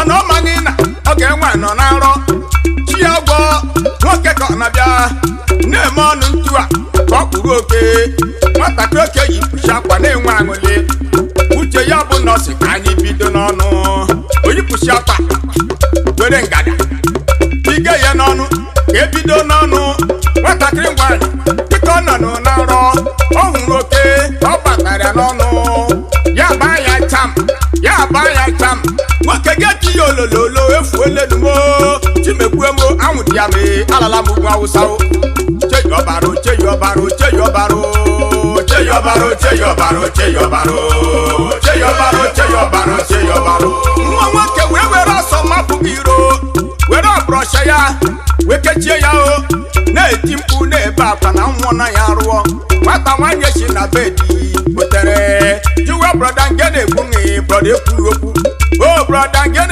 Mana ọ maghị na ọ ga-enwe nọ na nrọ chi ya gwọ nwoke ka ọ na-abịa na-eme ọnụ ntu a ka ọ kpụrụ oke. Nwatakịrị oke yi mkpuchi akwa na-enwe aṅụlị. Uche ya bụ nọọsụ ka anyị bido n'ọnụ oyipụchi akwa, were ngada ige ya n'ọnụ ka ebido n'ọnụ. Nwatakịrị nwanyị, dịka ọ nọ na nrọ, ọ hụrụ oke ka ọ batara ya n'ọnụ, ya baa ya cham, ya baa ya cham. Nwoke ga-eti ya olololo, efuelenumo chimegbuemo, anwụ dị ya mee alala m ugwu Awụsa o. Cheyọbaro, cheyọbaro, cheyọbaro, cheyọbaro, cheyọbaro, cheyọbaro, cheyọbaro, cheyọbaro, cheyọbaro. Nwa nwoke wee were ọsọ mapụ gị iro, were ọbrọsha ya wee kechie ya, o na-eti mkpu, na-ebe akwa na nwụọ na ya rụọ. Nwata nwanyị si na bed butere jụwa, "Brother, nke na-egbu nị?" Brother ekwughị okwu o. Brother, nke na